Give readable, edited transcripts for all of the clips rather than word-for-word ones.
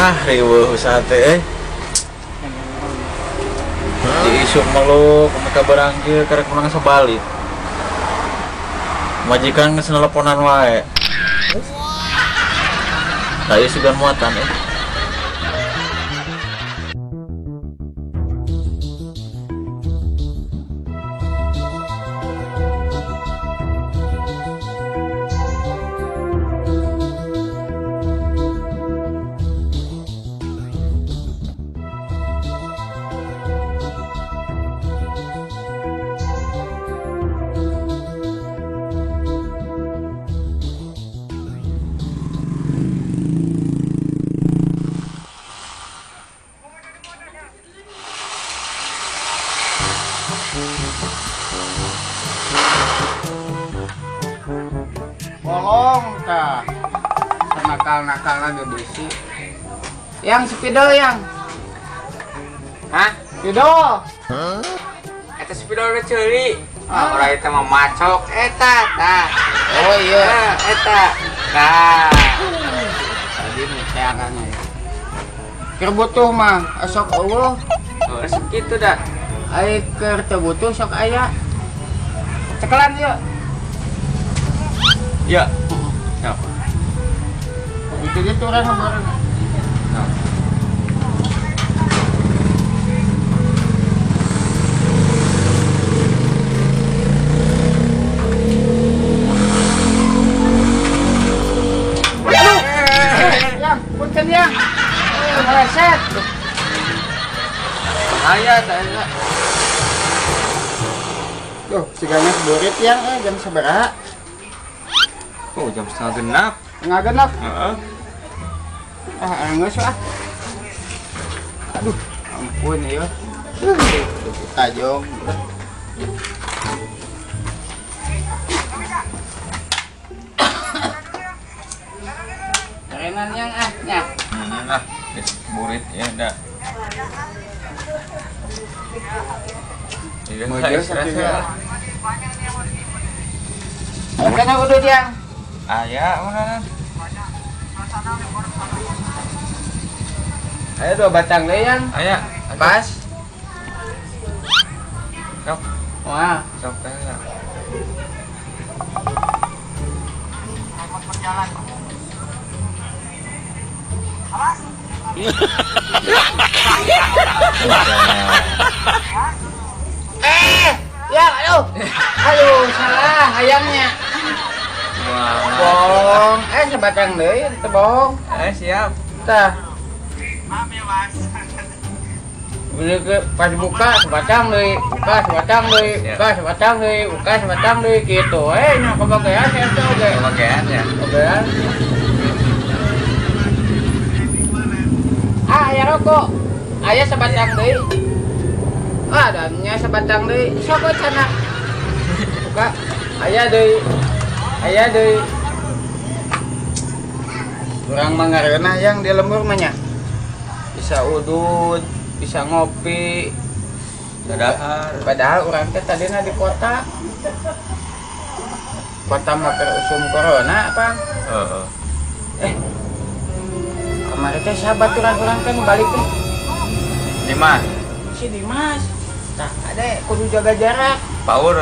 Ah, riweuh usaha teh eh. Di isuk meluk, mereka barang kieu karek menang sabalik. Majikan geus nelponan wae. Tah ieu sugan muatan eh. Bolong tah. Nakal-nakalna ge beusi. Yang spidol yang. Hah? Spidol. Eta spidol udah ceuli. Ah, orang eta mah macok eta tah. Oh iya. Eh, eta. Nah, Tadi nih teangannya ya. Keur butuh mah sok eueuh. Oh, segitu dah. Ai keur teu butuh sok aya. Cekelan yuk. Ya. Siapa? Itu gitu orang bareng. Nah. Yang, punten yang. Meleset. Bahaya tah eta. Duh, sigana burit yang jam sabaraha? Oh, jam 5.30. Setengah genap. Heeh. Ah, geus ah. Aduh, ampun ya. Tajong. Kerenan yang ah nya. Nah, geus burit ya dah. Iya, Mojo istirahat satu ya. Kana udud yang. Aya mana? Ayo dua batang deh yang. Aya, Pas. Sok, Wah, sok teh. Ya, aduh. Aduh, salah hayangnya. Wah. Bohong. Sebatang deui, teu bohong. Siap. Tah. Beli ke pas buka sebatang deui, buka sebatang deui, buka sebatang deui, buka sebatang deui gitu. Nya kebagian eta oge. Kebagian ya. Kebagian. Ah, aya rokok. Aya sebatang deui. Ah, dan nya sebatang deui. Sok we cenah. Buka. Aya deui. Aya deui. Urang mah ngareunah yang di lembur mah nya. Bisa udud, bisa ngopi. Padahal Padahal urang teh tadina di kota. Kota mah keur usum corona apa? Heeh. Kemarin teh sahabat urang-urang teh nu balik teh. Dimas, Si Dimas. Tah, ade kudu jaga jarak. Paur.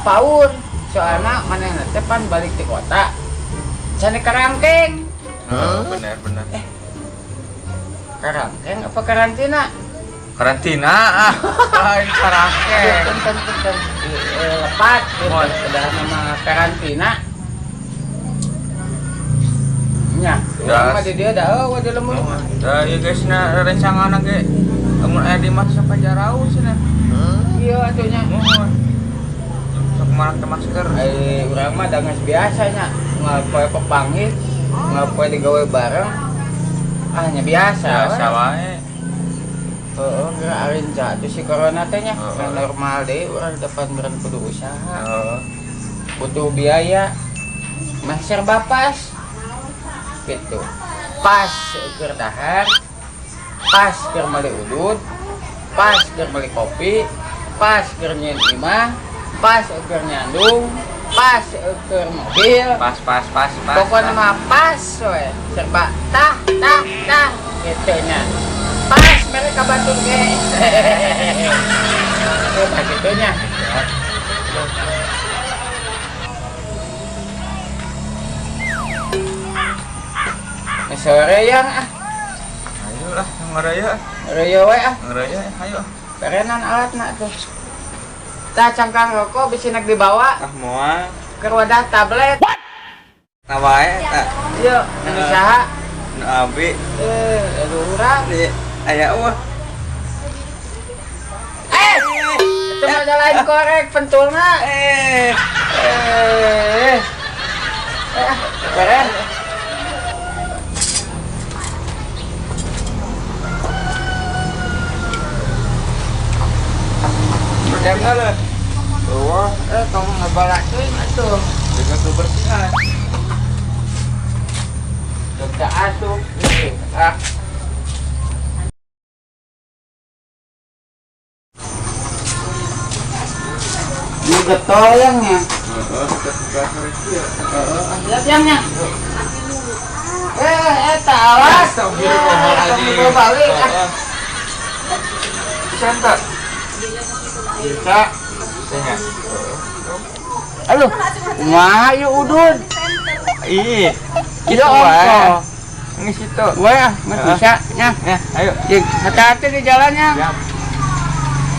Paur. Soalna manehna teh pan balik di kota. Can karangkeng. Heeh, benar benar. Karangkeng apa karantina? Karantina ah. Lain karangkeng. Punten punten. Lepat Mohon. udah nama karantina. Nya, Das. urang mah di dieu da eueuh di lembur. Dah ieu geus na rencangan ge. Lamun aya Dimas sok pajarau cenah. Iya atuh nya. Mohon. Sok make masker. Urang mah da geus biasa nya. Ngapoe pepanggih, ngapoe digawe bareng. Ah nya biasa. Biasa wae. Heeh, geura arinca atuh si corona teh nya. Heeh. Normal deui urang depan meureun kudu usaha. Heeh. Butuh biaya. Mah serba pas. Gitu. Pas keur dahar, pas keur meuli udud, pas keur meuli kopi, pas keur nyieun imah, pas keur nyandung, pas keur mobil. Pas pas pas pas. Pokoknya mah pas we, serba tah tah tah gitu. ka batur ge. Oh, kitu nya. Sore yang ah. Ayo lah, ngaraya. Ngaraya we ah. Ngaraya, ayo. Perenan alatna tuh. Tah cangkang rokok bisi nek dibawa. Ah moal. Keur wadah tablet. Nah wae tah. Ieu, nu saha? Nu abi. Aduh urang. Aya eueuh. Itu mah lain korek pentulna. Keren. Jangan lah. Wah, kamu ngebalak teuing atuh. Jaga kebersihan. Jaga atuh. Ah. Ini getol yangnya. Heeh, yangnya. Eta awas. Astagfirullahaladzim. Balik ah. Bisa enggak? Bisa. Bisa. Aduh, wah, yuk udud. Ih, gitu wae. Ini situ. Wae, nggak bisa nya. Ya, ayo. Hati-hati di jalannya. Siap.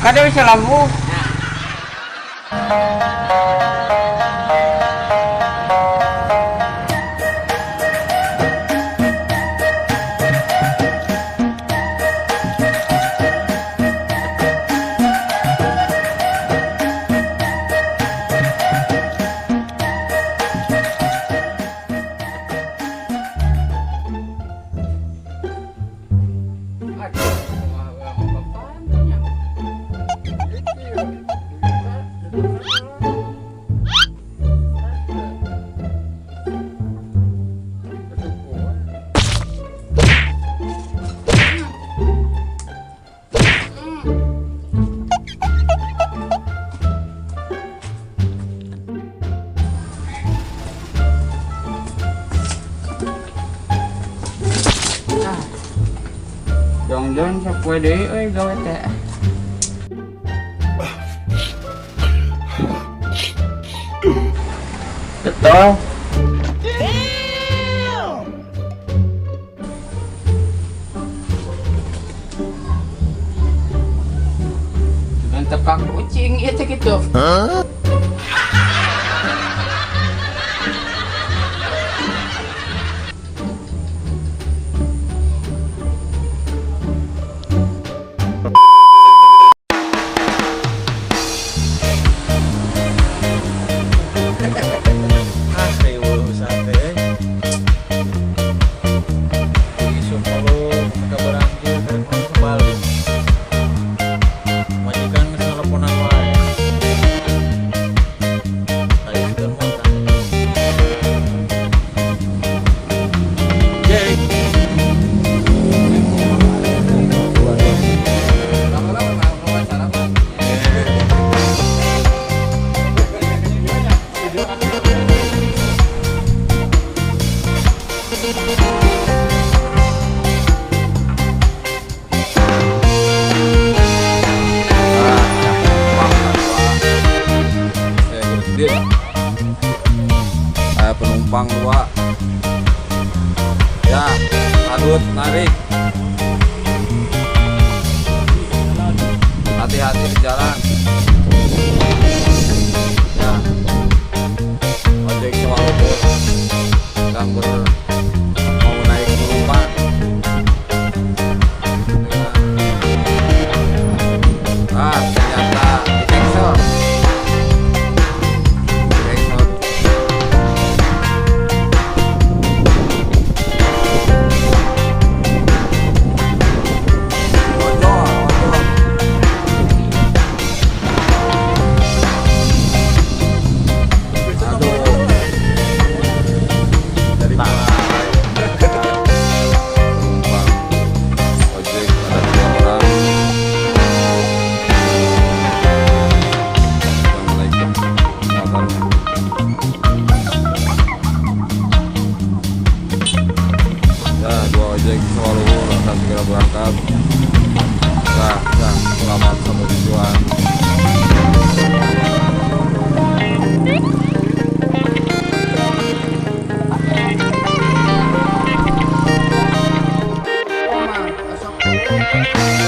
Kada bisa lampu. Jong-jong sapoe deui euy gawe teh. Getol. Dengan tepak kucing ieu teh kitu. Hah? Penumpang dua ya, adut narik, hati-hati di jalan ya. Ojek Sewalubur sedang mau naik penumpang. Ah, ternyata di cancel. Ojek Sewalubur akan segera berangkat. Tah, tah, selamat sampai tujuan. Mah, sok.